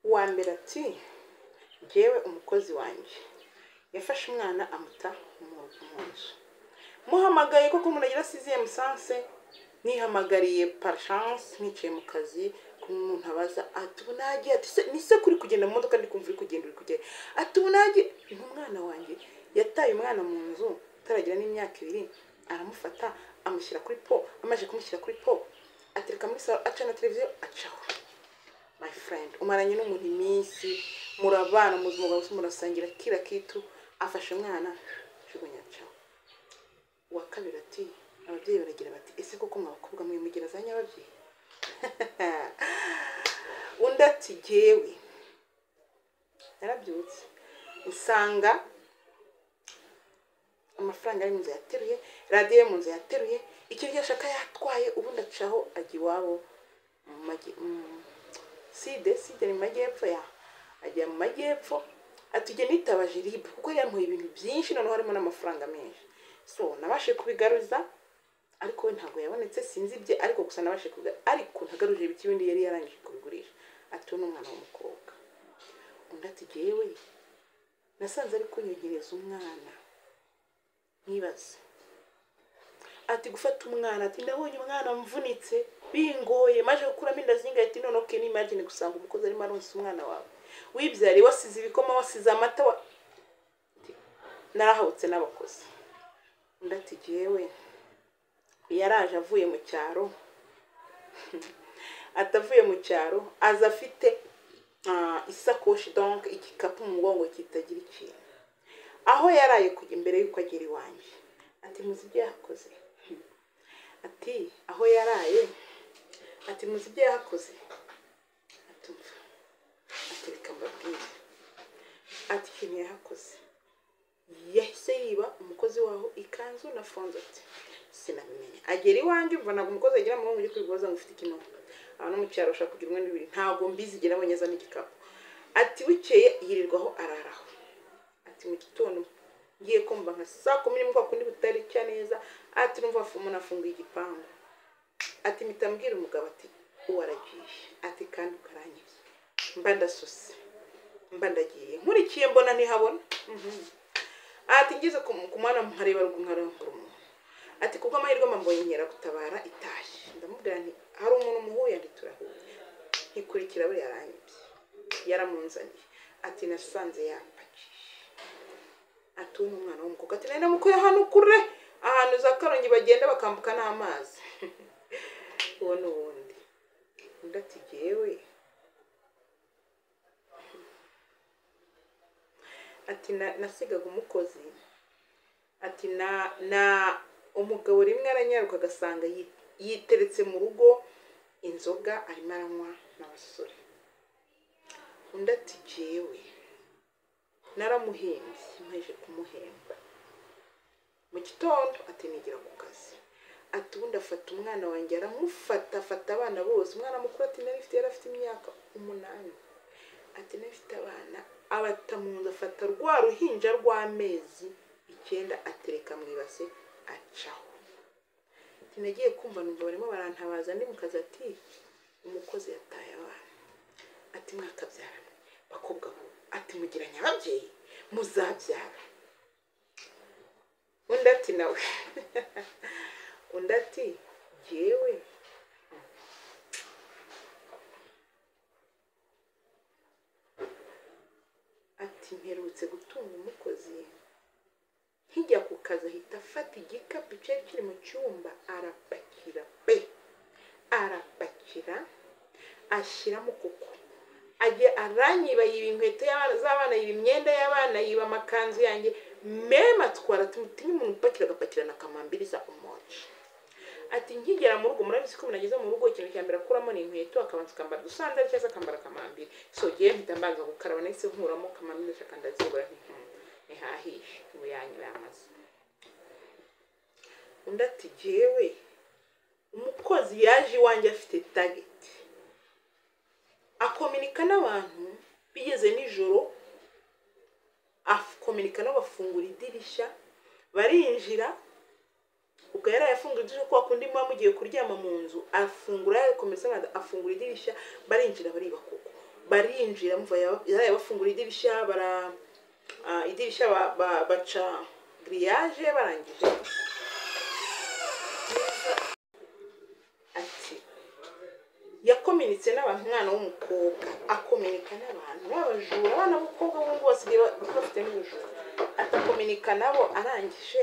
Uwa mbere ati njyewe umukozi wanjye yafashe umwana amuta mu nzu, muhamagaye koko umuntu agira sixième sens, nihamagariye par chance nicaye mu kazi, umuntu abaza ati ubu nagiye, ati ni se kuri kugenda mu modoka ndi kumva uri kugenda uri kugenda, ati ubu nagiye. Umwana wanjye yataye umwana mu nzu utaragira n'imyaka 2, aramufata amushyira kuri po, amaze kumushyira kuri po atereka muri salo, acana televiziyo acaho. My friend, umaranye n'umuntu iminsi, murabana mu buzima bwawe, murasangira kila kitu, afashe umwana jugunya acaho. Uwa kabiri ati ababyeyi baragira bati ese koko mwa bakobwa mwe mugira za nyababyeyi? Undi ati jyewe narabyutse nsanga amafaranga ari mu nzu yateruye, radiyo yo mu nzu yateruye, icyo yashaka yatwaye, ubundi acaho ajya iwabo side ni majyepfo, ya ajya mu majyepfo. Ati jye nitabaje RIB kuko yari ibintu byinshi, noneho harimo n'amafaranga menshi, so nabashe kubigaruza, ariko we ntabwo yabonetse, sinzi ibye, ariko gusa nabashe kubigaruza, ariko ntagaruje ibiki bindi yari yarangije kubigurisha. Ati uwo ni umwana w'umukobwa. Undi ati jyewe nasanze ari kunyongereza umwana, nkibaze ati gufata umwana, ati ndabonye umwana mvunitse bingoye, maje gukuramo inda zingaye, ati none okay, imagine gusanga umukozi arimo aronsa umwana wawe wibyariye, wasize ibikoma, wasize amata, narahawutse n'abakozi. Undi ati jyewe yaraje avuye mu cyaro, atavuye mu cyaro aza afite isakoshi, donc igikapu mu mugongo kitagira ikintu, aho yaraye kujya imbere yuko agera iwanjye. Ati muzi ibyo yakoze, ati aho yaraye, ati muzi ibyo yakoze, atumva, ati reka mbabwire, ati ikintu yahakoze, yahise yiba umukozi waho ikanzu na fonzo, ati sinabimenya. Agera iwanjye umva ntabwo umukozi agira mu ngo kwigoza ngo ufite ikinogo, abantu mu cyaro bashaka kugira umwe n'ibiri, ntabwo mbizi igira abonyeza n'igikapu. Ati bukeye yirirwaho araraho, ati mu gitondo ngiye kumva nka saa 10 kwa kundi butari cya neza, ati numva umuntu afunguye igipangu, ati mpita mbwira umugabo ati uwaragiye, ati kandi ukaranyibye, mba ndasuse mba ndagiye, nkurikiye mbona ntihabona. Ati ngeze ku mwana nkareba ruguru nkareba umuntu, ati kubwo amahirwe mbonye nkera gutabara itashye, ndamubwira nti hari umuntu muhuye, ndi turahuye, ntikurikira buriya yaranyibye, yaramunzaniye, ati nasanze yapakiye, ati uwo ni umwana w'umukobwa, ati nari namukuye ahantu kure, ahantu za Karongi bagenda bakambuka n'amazi. Uwo ni uwundi. Undi ati jyewe ati nasigaga umukozi, ati na umugabo rimwe aranyaruka agasanga yiteretse mu rugo inzoga arimo aranywa n'abasore. Undi ati jyewe naramuhembye, mpaje kumuhemba mu gitondo, ati nigira ku kazi, ati ubundi afata umwana wanjye aramufata, afata abana bose, umwana mukuru ati nari mfite yari afite imyaka 8, ati nari mfite abana, abata mu nzu, afata rwa ruhinja rw'amezi 9 atereka mu ibase acaho. Ati nagiye kumva numva barimo barantabaza ndi mu kazi, ati umukozi yataye abana, ati mwakabyarana bakobwa bo, ati mugiranye ababyeyi muzabyara. Undi ati nawe undi ati jyewe ati mperutse gutunga umukozi, nkijya ku kazi ahita afata igikapu cyari kiri mu cyumba arapakira pe, arapakira ashyiramo kuko ajye aranyiba, yiba inkweto z'abana, yiba imyenda y'abana, yiba amakanzu yanjye, meme atwara. Ati mutinye umuntu upakira agapakira na kamambiri za umoja. Ati nkigera mu rugo, murabizi ko nageze mu rugo ikintu cya mbere akuramo ni inkweto, akabanza akambara dusandari cyangwa akambara kamambiri. So giye mpita mbanza gukaraba, nahise nkuramo kamambiri ndashaka ndazibura ntihahishe ubu yanyu yamaze. Undi ati jyewe umukozi yaje iwanjye afite target, akominika n'abantu bigeze nijoro, akominika n'abafungura idirishya barinjira, ubwo yari yafunguye idirishya kwa kundi muba mugiye kuryama mu nzu, afungura yakomeza afungura idirishya barinjira bariba koko, Barinjira, mva yaraye bafungura idirishya, bara idirishya baca grillage, barangije ati yakominitse n'abantu. Umwana w'umukobwa akominika n'abantu b'abajura, abana b'abakobwa b'ubu basigaye bafite n'ubujura, atakominika nabo. Arangije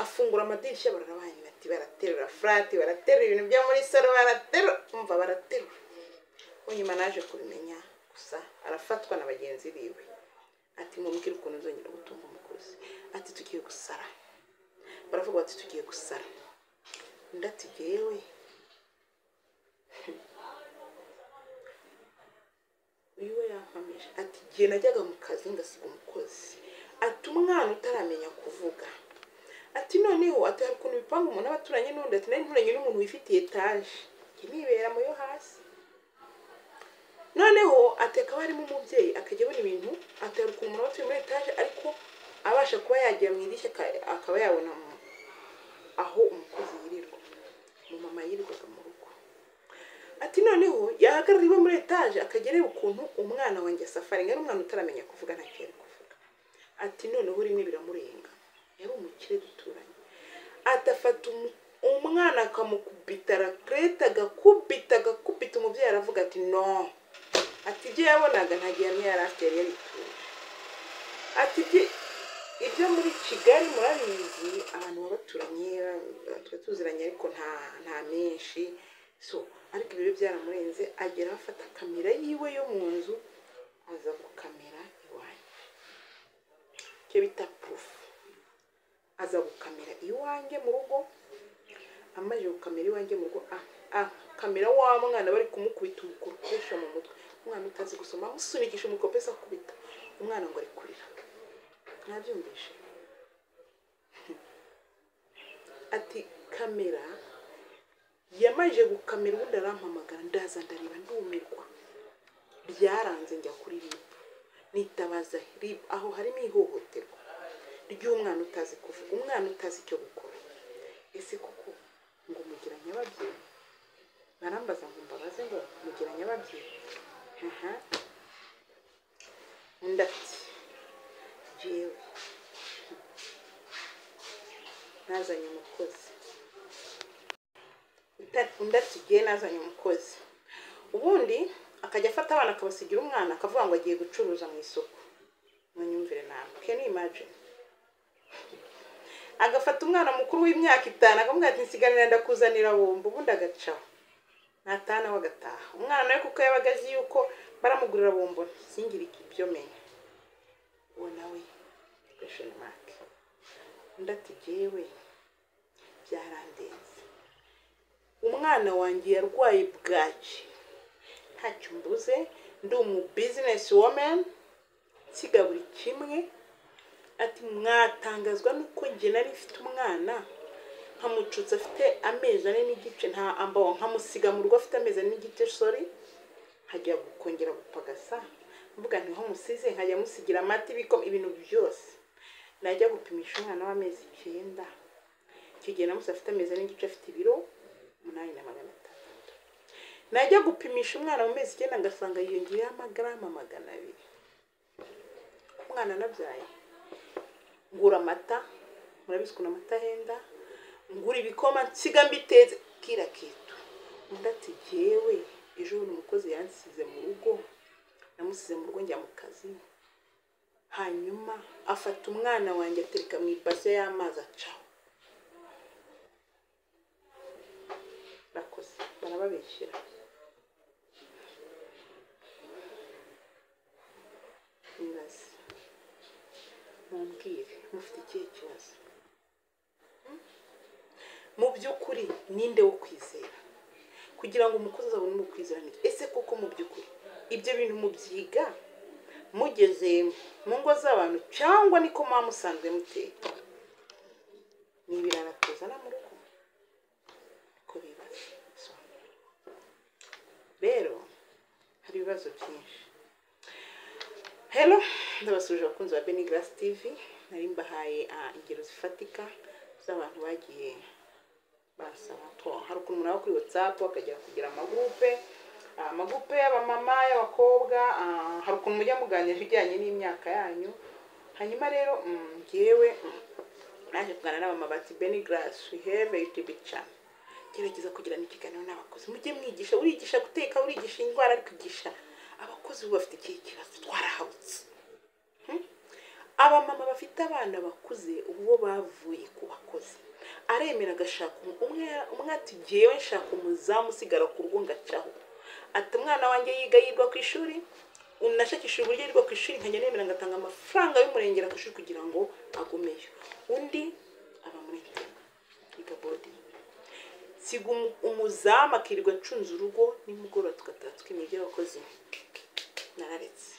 afungura amadirishya, bararabanye ati baraterura furati, baraterura ibintu byo muri salo, baraterura, umva baraterura. Nyuma naje kubimenya gusa arafatwa na bagenzi biwe. Ati mubwire ukuntu nzongera gutunga umukozi. Ati tugiye gusara, baravuga bati tugiye gusara. Undi ati jyewe uyu we yampamije ati igihe najyaga mu kazi ngasiga umukozi, ati umwana utaramenya kuvuga, ati noneho ati hari ukuntu bipanga umuntu abaturanye n'undi, ati nari nturanye n'umuntu wifitiye etaje nibera mu yo hasi, noneho ateka harimo umubyeyi akajya abona ibintu, atera ukuntu umuntu atuye muri etaje ariko abasha kuba yagera mu idirishya akaba yabona aho umukozi yirirwa, umumama yirirwaga mu rugo. Ati noneho yahagarara iwe muri etaje akajya areba ukuntu umwana wanjye safari, yari umwana utaramenya kuvuga, ntacyo yari kuvuga. Ati noneho rimwe biramurenga, yari umukire duturanye, atafata umwana akamukubita rakrete, agakubita agakubita, umubyeyi aravuga ati no. Ati ibyo yabonaga nta gihamya yari afite, yari yarituje. Ati ibyo muri Kigali murabizi, abantu baba baturanye twe tuziranye ariko nta menshi so, ariko ibyo byaramurenze, agera afata kamera yiwe yo mu nzu aza gukamera iwanjye, icyo bita proof, aza gukamera iwanjye mu rugo. Amaze gukamera iwanjye mu rugo, kamera wa mwana bari kumukubita umukoropesha mu mutwe, umwana utazi gusoma amusunikisha umukoropesha akubita umwana ngo ari kurira. Mwabyumvishe? Ati kamera yamaje gukamera, ubundi arampamagara, ndaza ndareba ndumirwa, byaranze njya kuri RIB, nitabaza RIB. Aho harimo ihohoterwa ry'umwana utazi kuvuga, umwana utazi icyo gukora. Ese koko ngo mugira nyababyeyi? Barambaza ngo mbabaze ngo mugira nyababyeyi? Undi ati jewe nazanye umukozi. Undi ati jewe nazanye umukozi, ubundi akajya afata abana akabasigira umwana, akavuga ngo agiye gucuruza mu isoko. Munyumvire nawe, can you imagine? Agafata umwana mukuru w'imyaka 5 akamubwira ati nsiganira ndakuzanira bombo, ubundi agacaho natana we agataha. Umwana nawe kuko yabaga azi yuko baramugurira bombo, singire ibyo menya. Uwo nawe question mark. Undi ati jewe byarandenze, umwana wanjye yarwaye bwaki, ntacyo mbuze, ndi umu business woman, nsiga buri kimwe. Ati mwatangazwa nuko njye nari mfite umwana nkamucutsa afite amezi 4.5, nta ambaho, nkamusiga mu rugo afite amezi 4.5, sorry, nkajya kongera gupagasa, mvuga nti ho musize, nkajya musigira amata, ibikoma, ibintu byose. Najya gupimisha umwana w'amezi 9, icyo gihe namusize afite amezi 4.5, afite ibiro 8,600. Najya gupimisha umwana mu mezi 9 ngasanga yiyongeyeho amagarama 200. Umwana nabyaye, ngura amata, murabizi ukuntu amata ahenda, ngura ibikoma nsiga mbitetse kira kitu. Undi ati jewe ejo bundi umukozi yansize mu rugo, namusize mu rugo njya mu kazi, hanyuma afata umwana wanjye atereka mu ibase y'amazi acaho. Bakoze barababeshyira. Nibaze mumbwire mufite ikihe kibazo? Mu by'ukuri ninde wo kwizera kugira ngo umukozi azabone umukwizera? Ni ese koko mu by'ukuri ibyo bintu mubyiga mugeze mu ngo z'abantu, cyangwa niko muba musanzwe muteye? Ni ibirara tuzana mu rugo, niko bibaza. Rero hari ibibazo byinshi. Hello, ndabasuje abakunzi ba Benny Grace TV. Nari mbahaye ingero zifatika z'abantu bagiye basaba. Hari ukuntu umuntu aba kuri WhatsApp akajya kugira amagroupe, Amagupe y'abamama, y'abakobwa, hari ukuntu mujya muganira ibijyanye n'imyaka yanyu. Hanyuma rero ngewe naje kuganira n'abamama bati Benny Grace, we have a YouTube channel, gerageza kugirana ikiganiro n'abakozi, mujye mwigisha. Urigisha guteka, urigisha indwara, ariko igisha abakozi ubu bafite ikihe kibazo? Twarahabutse. Abamama bafite abana bakuze ubu bo bavuye ku bakozi, aremera agashaka umwe umwe, ati jyewe nshaka umuzamu usigara ku rugo ngacaho, ati umwana wanjye yiga yirwa ku ishuri, unashakisha uburyo yirirwa ku ishuri, nkajya nemera ngatanga amafaranga y'umurengera ku ishuri kugira ngo agumeyo. Undi aba muri internat, yiga boarding, siga umuzamu akirirwa acunze urugo, nimugoroba tugataha twimya iby'abakozi. Nararetse.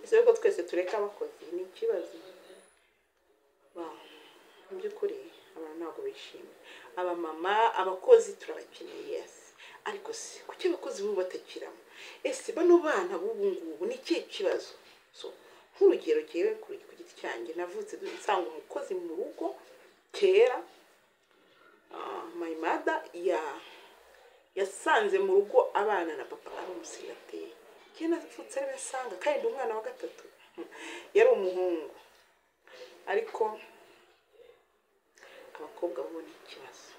Ese ko twese tureka abakozi ni ikibazo? Mu by'ukuri abantu ntabwo bishimye. Abamama, abakozi turabakeneye, yes, ariko se kuki abakozi b'ubu batakiramo? Ese bano bana b'ubu ngubu ni ikihe kibazo? So nk'urugero, jyewe ku giti cyanjye navutse nsanga umukozi mu rugo kera. My mother ya yasanze mu rugo abana na papa ari umusigateri. Njye navutse ari nsanga, kandi ndi umwana wa gatatu, yari umuhungu. Ariko abakobwa bo ni ikibazo.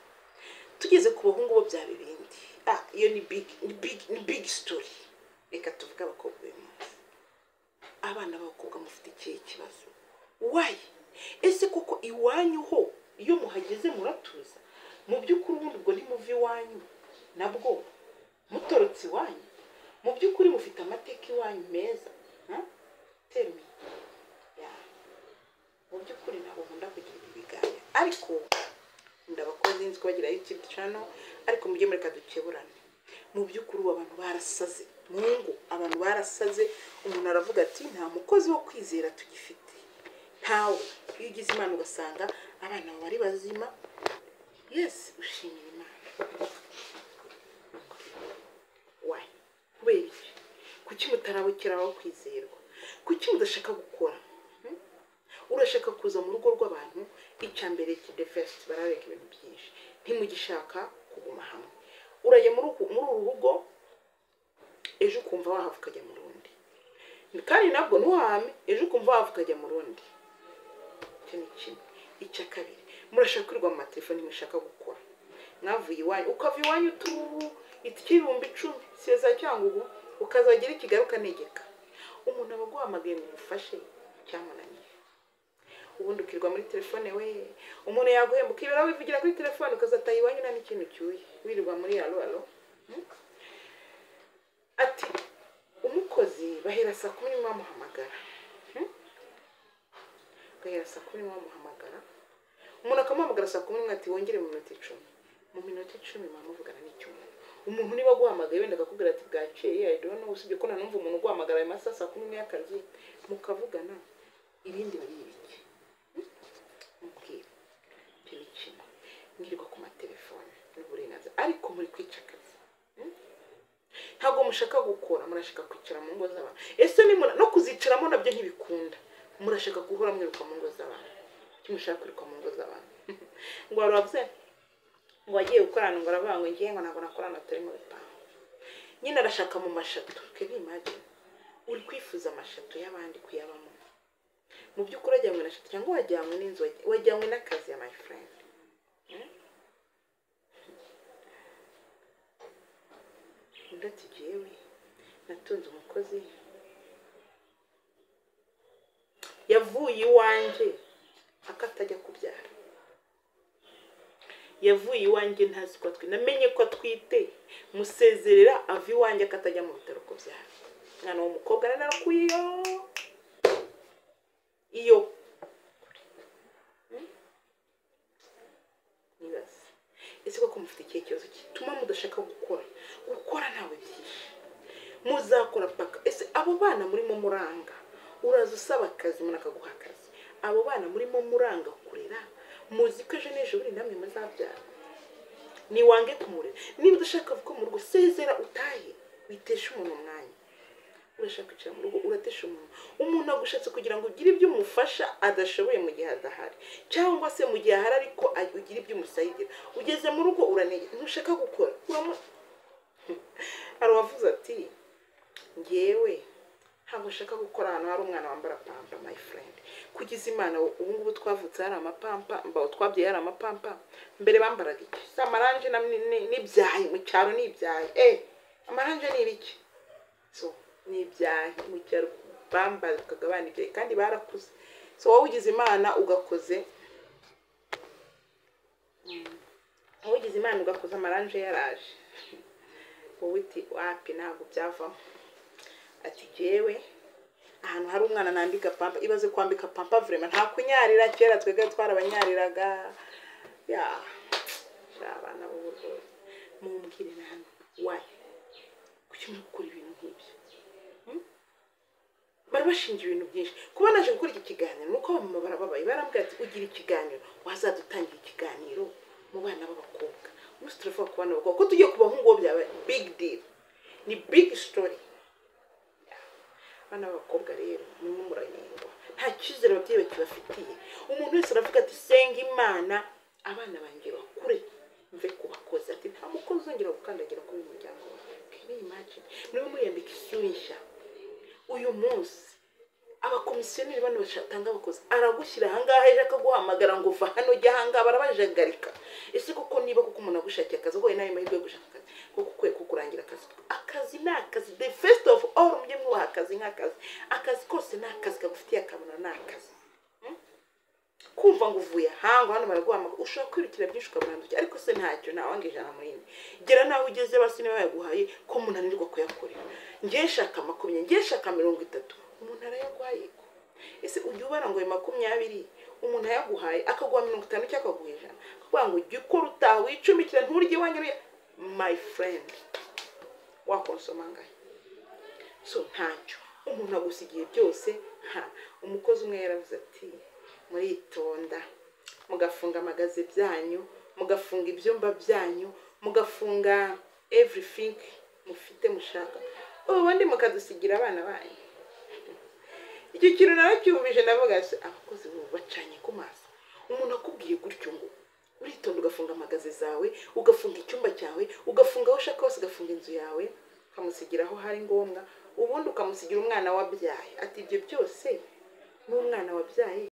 Tugeze ku bahungu bo byaba ibindi. Iyo ni big, ni big, ni big story. Reka tuvuge abakobwa uyu munsi. Abana b'abakobwa mufite ikihe kibazo? Why? Ese koko iwanyu ho iyo muhageze muratuza? Mu by'ukuri ubundi ubwo ntimuva iwanyu, nabwo mutorotse iwanyu? Mu by'ukuri mufite amateka iwanyu meza? Huh? Tell me. Yeah. Mu by'ukuri ntabwo nkunda kugira ibi biganiro, ariko nkunda abakozi, nzi ko bagira YouTube channel, ariko mujye mureka dukeburane. Mu by'ukuri ubu abantu barasaze mu ngo, abantu barasaze. Umuntu aravuga ati nta mukozi wo kwizera tugifite, ntawe. Iyo ugize Imana ugasanga abana bawe ari bazima, yes, ushimira Imana. Why? Kubera iki? Kuki mutarabukira aho kwizerwa? Kuki mudashaka gukora? Urashaka kuza mu rugo rw'abantu, icya mbere the first barareka ibintu byinshi, ntimugishaka kuguma hamwe. Urajya muri uru rugo, ejo ukumva wahava ukajya mu rundi, kandi nabwo ntuhame, ejo ukumva wahava ukajya mu rundi. Icyo ni kimwe. Icya kabiri, murashaka kwirirwa mu matelefoni, ntimushaka gukora. Mwavuye iwanyu, ukava iwanyu utu itike 10,000 siyo za Cyangugu, ukazagera i Kigali ukanegeka. Umuntu aba aguhamagaye ngo umufashe, cyamunaniye, ubundi ukirirwa muri telefone. We, umuntu yaguhemba ukibera wivugira kuri telefone, ukazataha iwanyu nta n'ikintu cyuye, wirirwa muri allo allo. Ati umukozi bahera saa 11 bamuhamagara. Bahera saa 11 bamuhamagara, umuntu akamuhamagara saa 11, ati wongere mu minota 10. Mu minota 10 muba muvugana n'icyuma. Umuntu niba aguhamagaye wenda akakubwira ati bwakeye, I don't know, usibye ko nanumva umuntu uguhamagara ayo masaha saa 11 y'akazi mukavugana ibindi bari ibiki? Mubwire. Icyo ni kimwe. Mwirirwa ku matelefone n'uburenganzira, ariko muri kwica akazi. Ntabwo mushaka gukora, murashaka kwicara mu ngo z'abantu. Ese nimura no kuzicaramo nabyo ntibikunda, murashaka guhora mwiruka mu ngo z'abantu. Kuki mushaka kwiruka mu ngo z'abantu? Ngo wari wavuze ngo wagiye gukorana, ngo aravuga ngo ngiye, ngo ntabwo nakorana turi mu bipangu. Nyine arashaka mu mashatu. Can you imagine? Uri kwifuza amashatu y'abandi kuyabamo. Mu by'ukuri wajyanywe na château cyangwa wajyanywe n'inzu? Wajyanywe n'akazi ya my friend. Undi ati jyewe natunze umukozi yavuye iwanjye akatajya kubyara, yavuye iwanjye ntazi ko atwite, namenye ko atwite musezerera, ava iwanjye akatajya mu bitaro kubyara umwana w'umukobwa. Narakuye iyo iyo. Nibaze, ese koko mufite ikihe kibazo gituma mudashaka gukora? Gukora ntawe byinshi, muzakora paka. Ese abo bana murimo muranga, uraza usaba akazi, umuntu akaguha akazi, abo bana murimo muranga kurera, muzi ko ejo n'ejo bundi namwe muzabyara? Niwange kumurera. Niba udashaka ko mu rugo, sezera utahe, witeshe umuntu umwanya. Urashaka kwicara mu rugo, uratesha umuntu. Umuntu agushatse kugira ngo ugire ibyo umufasha adashoboye mu gihe adahari, cyangwa se mu gihe ahari ariko ugire ibyo umusayidira. Ugeze mu rugo uranege, ntushaka gukora. Hari uwavuze ati: "Ngewe ntabwo nshaka gukora ahantu hari umwana wambara pampa." My friend, kugize Imana ubu ngubu twavutse hari amapampa, mbaho twabyaye hari amapampa. Mbere bambaraga iki? Si amaranje n'ibyahi mu cyaro? Ni ibyahi. Amaranje ni ibiki? So ni ibyahi. Mu cyaro bambaraga abana ibyahi kandi barakuze. So wowe ugize Imana ugakoze, wowe ugize Imana ugakoza amaranje yaraje, wowe uti: "Wapi, ntabwo byavamo." Ati: "Jyewe ahantu hari umwana nambika pampa." Ibaze kwambika pampa, vraiment, nta kunyarira. Kera twebwe twarabanyariraga. Ya sha, abana b'ubu rwose, mumbwire na hano, why? Kuki muri gukora ibintu nk'ibyo? Bari bashinja ibintu byinshi. Kuba naje gukora iki kiganiro nuko abamama barababaye, barambwira ati: "Ugira ikiganiro, wazadutangira ikiganiro mu bana b'abakobwa." Umunsi turavuga ku bana b'abakobwa, ko tugiye ku bahungu bo byaba big deal, ni big story. Abana b'abakobwa rero murimo muranyengwa, nta cyizere ababyeyi bakibafitiye. Umuntu wese aravuga ati: "Senga Imana abana banjye bakure mve ku bakozi." Ati: "Nta mukozi uzongera gukandagira kuri uyu muryango wawe." Can you imagine? Niba muriyambika isura nshya uyu munsi, abakomisiyoneri bano batanga abakozi, aragushyira ahangaha, ejo akaguhamagara ngo: "Va hano, ujya ahangaha." Barabajagarika. Ese koko niba koko umuntu agushakiye akazi, uhuye n'ayo mahirwe yo gushaka akazi, koko ukwiye kukurangira akazi? Akazi ni akazi. The first of all, mujye mwubaha akazi nk'akazi. Akazi kose ni akazi kagufitiye akamaro, ni akazi. Kumva ngo uvuye ahanga hano baraguhamagara, ushobora kwirukira byinshi ukaburandukira, ariko se ntacyo ntawanga ijana muri ine. Gera nawe ugeze basi, niba yaguhaye ko munanirwa kuyakorera. Ngiye nshaka 20, ngiye nshaka 30, umuntu arayaguhaye ko ese ujya ubara ngo ayo 20 umuntu ayaguhaye, akaguha 50 cyangwa akaguha 100, akaguha ngo ujye ukora utaha wicumbikira, nturye iwanyu my friend, wakonsoma angahe? So ntacyo umuntu agusigiye byose. Ha, umukozi umwe yaravuze ati: "Muritonda mugafunga amagaze byanyu, mugafunga ibyumba byanyu, mugafunga everything mufite mushaka, ubundi mukadusigira abana banyu." Icyo kintu naracyumvise, ndavuga se abakozi ubu bacanye ku maso. Umuntu akubwiye gutyo ngo uritonda ugafunga amagaze zawe, ugafunga icyumba cyawe, ugafunga aho ushaka hose, ugafunga inzu yawe, ukamusigira aho hari ngombwa, ubundi ukamusigira umwana wabyaye. Ati: "Ibyo byose n'umwana wabyaye."